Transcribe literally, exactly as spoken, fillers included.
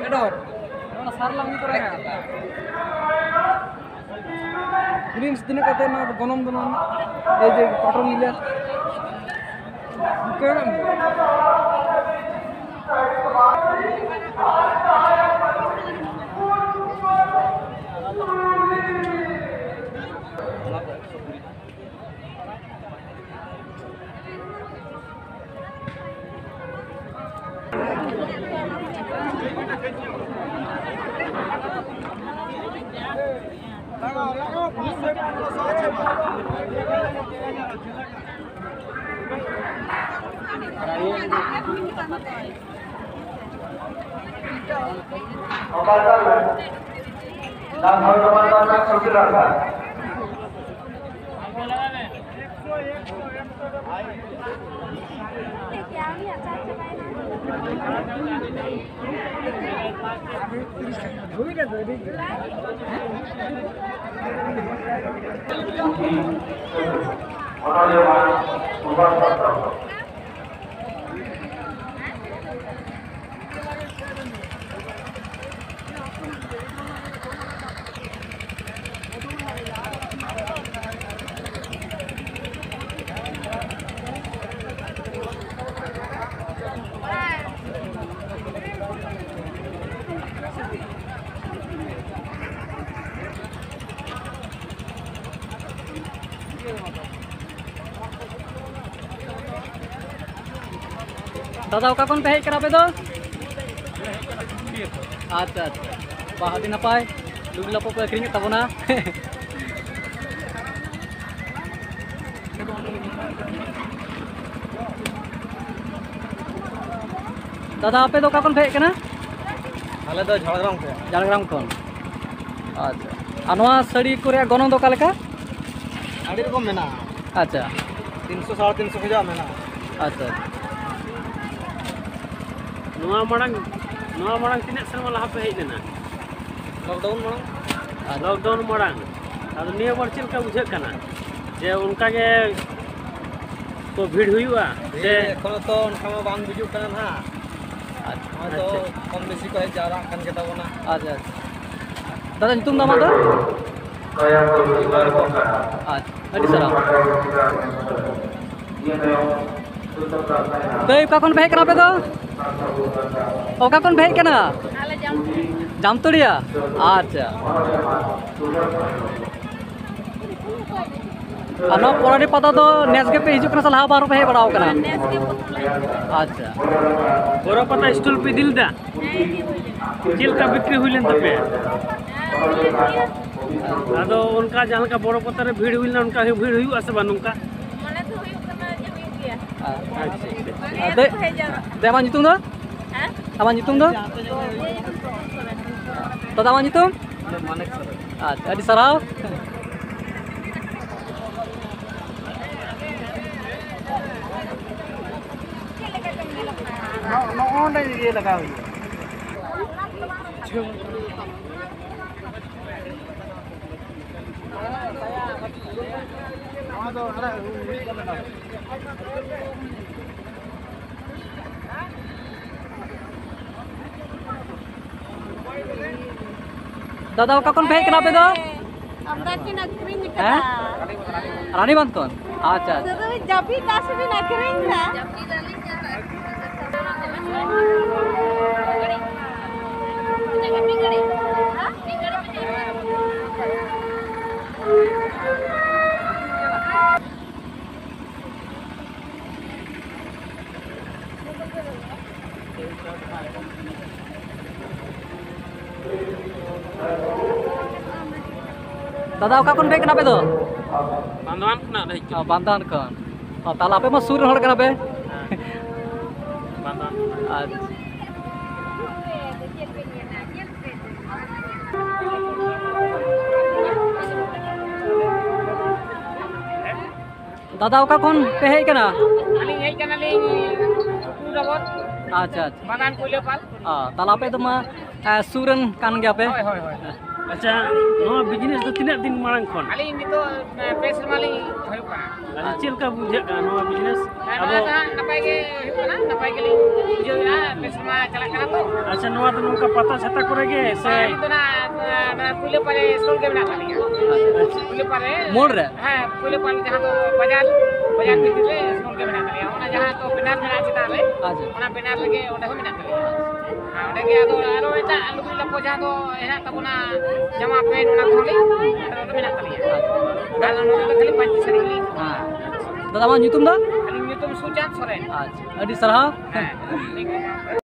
ᱮᱰᱚᱨ, ᱚᱱᱟ ᱥᱟᱨ ᱞᱟᱝ ᱤᱫᱤ ᱛᱚᱨᱟᱭᱟ᱾ ᱜᱨᱤᱱᱥ ᱛᱤᱱᱟᱹᱜ ᱠᱟᱛᱮ ᱱᱚᱣᱟ ᱫᱚ ᱜᱚᱱᱚᱝ ᱫᱚ ᱱᱚᱣᱟ ᱨᱮᱱᱟᱜ? ᱮᱭ ᱡᱮ ᱯᱟᱴᱨᱚᱞ ᱞᱤᱞᱟᱨ᱾ ᱫᱟᱫᱟ, ᱚᱠᱟ ᱠᱷᱚᱱ ᱯᱮ ᱦᱮᱡ ᱠᱟᱱᱟ ᱟᱯᱮ ᱫᱚ? ᱟᱪᱪᱷᱟ, ᱟᱪᱪᱷᱟ, ᱵᱟᱦ, ᱟᱹᱰᱤ ᱱᱟᱯᱟᱭ᱾ ᱞᱩᱜᱽᱲᱤ ᱞᱟᱯᱚ ᱯᱮ ᱟᱹᱠᱷᱨᱤᱧᱮᱫ ᱛᱟᱵᱚᱱᱟ᱾ ᱫᱟᱫᱟ, ᱟᱯᱮ ᱫᱚ ᱚᱠᱟ ᱠᱷᱚᱱ ᱯᱮ ᱦᱮᱡ ᱠᱟᱱᱟ? ᱟᱞᱮ ᱫᱚ ᱡᱷᱟᱲᱜᱨᱟᱢ ᱠᱷᱚᱱ᱾ ᱡᱷᱟᱲᱜᱨᱟᱢ ᱠᱷᱚᱱ᱾ ᱟᱪᱪᱷᱟ, ᱟᱨ ᱱᱚᱣᱟ ᱥᱟᱹᱲᱤ ᱠᱚ ᱨᱮᱭᱟᱜ ᱜᱚᱱᱚᱝ ᱫᱚ ᱚᱠᱟ ᱞᱮᱠᱟ? ᱟᱹᱰᱤ ᱨᱚᱠᱚᱢ ᱢᱮᱱᱟᱜᱼᱟ᱾ ᱟᱪᱪᱷᱟ᱾ ᱛᱤᱱᱥᱚ, ᱥᱟᱲᱮ ᱛᱤᱱᱥᱚ ᱠᱷᱚᱱᱟᱜ ᱢᱮᱱᱟᱜᱼᱟ᱾ ᱟᱪᱪᱷᱟ᱾ ᱱᱚᱣᱟ ᱢᱟᱲᱟᱝ, ᱱᱚᱣᱟ ᱢᱟᱲᱟᱝ ᱛᱤᱱᱟᱹᱜ ᱥᱮᱨᱢᱟ ᱞᱟᱦᱟ ᱯᱮ ᱦᱮᱡ ᱞᱮᱱᱟ? ᱞᱚᱠᱰᱟᱣᱩᱱ ᱢᱟᱲᱟᱝ᱾ ᱟᱪᱪᱷᱟ᱾ ᱞᱚᱠᱰᱟᱣᱩᱱ ᱢᱟᱲᱟᱝ᱾ ᱟᱫᱚ ᱱᱤᱭᱟᱹ ᱵᱟᱨ ᱪᱮᱫ ᱞᱮᱠᱟ ᱵᱩᱡᱷᱟᱹᱜ ᱠᱟᱱᱟ ᱡᱮ ᱚᱱᱠᱟ ᱜᱮ ᱠᱚ ᱵᱷᱤᱲ ᱦᱩᱭᱩᱜᱼᱟ? ᱥᱮ ᱮᱠᱷᱚᱱᱳ ᱛᱚ ᱚᱱᱠᱟ ᱢᱟ ᱵᱟᱝ ᱵᱩᱡᱩᱜ ᱠᱟᱱᱟ ᱱᱟᱦᱟᱜ᱾ ᱦᱚᱭᱛᱳ ᱟᱪᱪᱷᱟ᱾ ᱠᱚᱢ ᱵᱮᱥᱤ ᱠᱚ ᱦᱮᱡ ᱡᱟᱣᱨᱟᱜ ᱠᱟᱱ ᱜᱮᱛᱟ ᱵᱚᱱᱟ᱾ ᱟᱪᱪᱷᱟ, ᱟᱪᱪᱷᱟ᱾ ᱫᱟᱫᱟ, ᱧᱩᱛᱩᱢ ᱫᱚ ᱟᱢᱟᱜ ᱫᱚ? ᱟᱪᱪᱷᱟ, ᱟᱹᱰᱤ ᱥᱟᱨᱦᱟᱣ᱾ ᱫᱟᱹᱭ, ᱚᱠᱟ ᱠᱷᱚᱱ ᱯᱮ ᱦᱮᱡ ᱠᱟᱱᱟ ᱟᱯᱮ ᱫᱚ? ᱚᱠᱟ ᱠᱷᱚᱱ ᱯᱮ ᱦᱮᱡ ᱠᱟᱱᱟ? ᱟᱞᱮ ᱡᱟᱢᱛᱩᱲᱤ᱾ ᱡᱟᱢᱛᱩᱲᱤᱭᱟ? ᱟᱪᱪᱷᱟ᱾ ᱟᱨ ᱱᱚᱣᱟ ᱯᱚᱲᱟᱰᱤ ᱯᱟᱛᱟ ᱫᱚ ᱱᱮᱥ ᱜᱮᱯᱮ ᱦᱤᱡᱩᱜ ᱠᱟᱱᱟ ᱥᱮ ᱞᱟᱦᱟ ᱵᱟᱨ ᱯᱮ ᱦᱮᱡ ᱵᱟᱲᱟᱣ ᱠᱟᱱᱟ? ᱱᱮᱥ ᱜᱮ ᱯᱨᱚᱛᱷᱚᱢ ᱞᱮ ᱦᱤᱡᱩᱜ ᱠᱟᱱᱟ᱾ ᱟᱪᱪᱷᱟ᱾ ᱵᱚᱨᱚ ᱯᱟᱛᱟ ᱥᱴᱚᱞ ᱯᱮ ᱤᱫᱤ ᱞᱮᱫᱟ? ᱦᱮᱸ, ᱤᱫᱤ ᱦᱩᱭ ᱞᱮᱱᱟ᱾ ᱪᱮᱫ ᱞᱮᱠᱟ ᱵᱤᱠᱨᱤ ᱦᱩᱭ ᱞᱮᱱ ᱛᱟᱯᱮᱭᱟ? ᱦᱮᱸ, ᱦᱩᱭ ᱞᱮᱱ ᱜᱮᱭᱟ᱾ ᱟᱫᱚ ᱚᱱᱠᱟ ᱡᱟᱦᱟᱸ ᱞᱮᱠᱟ ᱵᱚᱨᱚ ᱯᱟᱛᱟ ᱨᱮ ᱵᱷᱤᱲ ᱦᱩᱭ ᱞᱮᱱᱟ, ᱚᱱᱠᱟ ᱵᱷᱤᱲ ᱦᱩᱭᱩᱜᱼᱟ ᱥᱮ ᱵᱟᱝ ᱱᱚᱝᱠᱟ? ᱢᱚᱱᱮ ᱫᱚ ᱦᱩᱭᱩᱜ ᱠᱟᱱᱟ ᱡᱮ ᱦᱩᱭᱩᱜ ᱜᱮᱭᱟ᱾ ᱟᱪᱪᱷᱟ, ᱟᱪᱪᱷᱟ᱾ ᱟᱨ ᱫᱟᱹᱭ, ᱫᱟᱹᱭ, ᱟᱢᱟᱜ ᱧᱩᱛᱩᱢ ᱫᱚ? ᱦᱮᱸ? ᱟᱢᱟᱜ ᱧᱩᱛᱩᱢ ᱫᱚ? ᱤᱧᱟᱹᱜ ᱧᱩᱛᱩᱢ ᱫᱚ ᱥᱚᱨᱮᱱ᱾ ᱫᱟᱫᱟ, ᱟᱢᱟᱜ ᱧᱩᱛᱩᱢ? ᱟᱪᱪᱷᱟ, ᱟᱹᱰᱤ ᱥᱟᱨᱦᱟᱣ᱾ ᱱᱚ-, ᱱᱚᱜᱼᱚ ᱱᱚᱸᱰᱮ ᱤᱭᱟᱹ ᱞᱟᱜᱟᱣ ᱦᱩᱭᱩᱜᱼᱟ᱾ ᱱᱚᱣᱟ ᱫᱚ ᱟᱨᱟᱜ ᱦᱩᱭᱩᱜ ᱠᱟᱱᱟ᱾ ᱫᱟᱫᱟ, ᱚᱠᱟ ᱠᱷᱚᱱ ᱯᱮ ᱦᱮᱡ ᱠᱟᱱᱟ ᱟᱯᱮ ᱫᱚ? ᱟᱢᱫᱟ ᱠᱤᱱ ᱟᱹᱠᱷᱨᱤᱧ ᱠᱟᱫᱟ᱾ ᱦᱮᱸ? ᱨᱟᱱᱤᱵᱟᱸᱫᱷ ᱠᱷᱚᱱ? ᱟᱪᱪᱷᱟ, ᱟᱪᱪᱷᱟ᱾ ᱥᱩᱫᱷᱩ ᱡᱟᱹᱯᱤᱫ ᱛᱟᱥ ᱵᱤᱱ ᱟᱹᱠᱷᱨᱤᱧ ᱫᱟ᱾ ᱫᱟᱫᱟ, ᱚᱠᱟ ᱠᱷᱚᱱ ᱯᱮ ᱦᱮᱡ ᱠᱟᱱᱟ ᱟᱯᱮ ᱫᱚ? ᱵᱟᱸᱫᱷᱣᱟᱱ ᱠᱷᱚᱱᱟᱜ ᱞᱮ ᱦᱮᱡ ᱚ, ᱠᱟᱱᱟ᱾ ᱵᱟᱸᱫᱷᱣᱟᱱ ᱠᱷᱚᱱ᱾ ᱚ, ᱛᱟᱦᱞᱮ ᱟᱯᱮ ᱢᱟ ᱥᱩᱨ ᱨᱮᱱ ᱦᱚᱲ ᱠᱟᱱᱟ ᱯᱮ᱾ ᱦᱮᱸ, ᱵᱟᱸᱫᱷᱣᱟᱱ ᱠᱷᱚᱱᱟᱜ᱾ ᱟᱪᱪᱷᱟ᱾ ᱫᱟᱫᱟ, ᱚᱠᱟ ᱠᱷᱚᱱ ᱯᱮ ᱦᱮᱡ ᱠᱟᱱᱟ? ᱟᱹᱞᱤᱧ ᱦᱮᱡ ᱠᱟᱱᱟᱞᱤᱧ ᱥᱩᱠᱩᱞ ᱰᱚᱜᱚᱨ᱾ ᱟᱪᱪᱷᱟ, ᱟᱪᱪᱷᱟ᱾ ᱢᱟᱫᱟᱱ ᱠᱩᱭᱞᱟᱹᱯᱟᱞ᱾ ᱚ, ᱛᱟᱦᱞᱮ ᱟᱯᱮ ᱫᱚ ᱢᱟ, ᱮ, ᱥᱩᱨ ᱨᱮᱱ ᱠᱟᱱ ᱜᱮᱭᱟ ᱯᱮ? ᱦᱳᱭ, ᱦᱳᱭ, ᱦᱳᱭ᱾ ᱟᱪᱪᱷᱟ, ᱱᱚᱣᱟ ᱵᱤᱡᱽᱱᱮᱥ ᱫᱚ ᱛᱤᱱᱟᱹᱜ ᱫᱤᱱ ᱢᱟᱲᱟᱝ ᱠᱷᱚᱱ? ᱟᱹᱞᱤᱧ ᱱᱤᱛᱚᱜ, ᱮ, ᱯᱮ ᱥᱮᱨᱢᱟ ᱞᱤᱧ ᱦᱩᱭᱩᱜ ᱠᱟᱱᱟ᱾ ᱟᱪᱪᱷᱟ, ᱪᱮᱫ ᱞᱮᱠᱟ ᱵᱩᱡᱷᱟᱹᱜ ᱠᱟᱱᱟ ᱱᱚᱣᱟ ᱵᱤᱡᱽᱱᱮᱥ? ᱦᱮᱸ, ᱟᱵᱚ ᱱᱚᱣᱟ ᱫᱚ ᱦᱟᱸᱜ ᱱᱟᱯᱟᱭ ᱜᱮ ᱦᱩᱭᱩᱜ ᱠᱟᱱᱟ, ᱱᱟᱯᱟᱭ ᱜᱮᱞᱤᱧ ᱵᱩᱡᱷᱟᱹᱣᱮᱫᱼᱟ, ᱯᱮ ᱥᱮᱨᱢᱟ ᱪᱟᱞᱟᱜ ᱠᱟᱱᱟ ᱛᱚ᱾ ᱟᱪᱪᱷᱟ, ᱱᱚᱣᱟ ᱫᱚ ᱱᱚᱝᱠᱟ ᱯᱟᱛᱟ ᱪᱷᱟᱛᱟ ᱠᱚᱨᱮ ᱜᱮ ᱥᱮ? ᱦᱮᱸ, ᱟᱹᱞᱤᱧ ᱫᱚ ᱱᱟᱜ, ᱮ, ᱱᱚᱣᱟ ᱯᱩᱭᱞᱟᱹ ᱯᱟᱲᱮ ᱥᱴᱚᱞ ᱜᱮ ᱢᱮᱱᱟᱜ ᱛᱟᱹᱞᱤᱧᱟ᱾ ᱟᱪᱪᱷᱟ᱾ ᱯᱩᱭᱞᱟᱹ ᱯᱟᱲᱮ᱾ ᱢᱳᱲ ᱨᱮ? ᱦᱮᱸ, ᱯᱩᱭᱞᱟᱹ ᱯᱟᱲᱮ ᱡᱟᱦᱟᱸ ᱫᱚ ᱵᱟᱡᱟᱨ, ᱵᱟᱡᱟᱨ ᱦᱩᱸ᱾ ᱵᱷᱤᱛᱤᱨ ᱨᱮ ᱥᱴᱚᱞ ᱜᱮ ᱢᱮᱱᱟᱜ ᱛᱟᱹᱞᱤᱧᱟ᱾ ᱚᱱᱟ ᱡᱟᱦᱟᱸ ᱫᱚ ᱵᱮᱱᱟᱨ ᱢᱮᱱᱟᱜᱼᱟ ᱪᱮᱛᱟᱱ ᱨᱮ, ᱟᱪᱪᱷᱟ᱾ ᱚᱱᱟ ᱵᱮᱱᱟᱨ ᱨᱮᱜᱮ ᱚᱸᱰᱮ ᱦᱚᱸ ᱢᱮᱱᱟᱜ ᱛᱟᱹᱞᱤᱧᱟ᱾ ᱟᱨ ᱚᱸᱰᱮ ᱜᱮ ᱟᱫᱚ ᱟᱨᱚ ᱮᱴᱟᱜ ᱞᱩᱜᱽᱲᱤ ᱞᱟᱯᱚ ᱡᱟᱦᱟᱸ ᱫᱚ ᱦᱮᱱᱟᱜ ᱛᱟᱵᱚᱱᱟ, ᱡᱟᱢᱟ ᱯᱮᱱᱴ, ᱚᱱᱟ ᱠᱚᱦᱚᱸ ᱞᱤᱧ ᱚᱸᱰᱮ ᱫᱚ ᱢᱮᱱᱟᱜ ᱛᱟᱹᱞᱤᱧᱟ᱾ ᱟᱨ ᱱᱚᱰᱮ ᱫᱚ ᱠᱷᱟᱹᱞᱤ ᱯᱟᱹᱧᱪᱤ ᱥᱟᱹᱲᱤ ᱜᱮᱞᱤᱧ ᱫᱚᱦᱚᱭᱟ᱾ ᱦᱮᱸ᱾ ᱫᱟᱫᱟ, ᱟᱢᱟᱜ ᱧᱩᱛᱩᱢ ᱫᱚ? ᱟᱹᱞᱤᱧ ᱧᱩᱛᱩᱢ ᱥᱩᱪᱟᱸᱫᱽ ᱥᱚᱨᱮᱱ᱾ ᱟᱪᱪᱷᱟ, ᱟᱹᱰᱤ ᱥᱟᱨᱦᱟᱣ᱾ ᱦᱮᱸ, ᱴᱷᱤᱠ ᱜᱮᱭᱟ᱾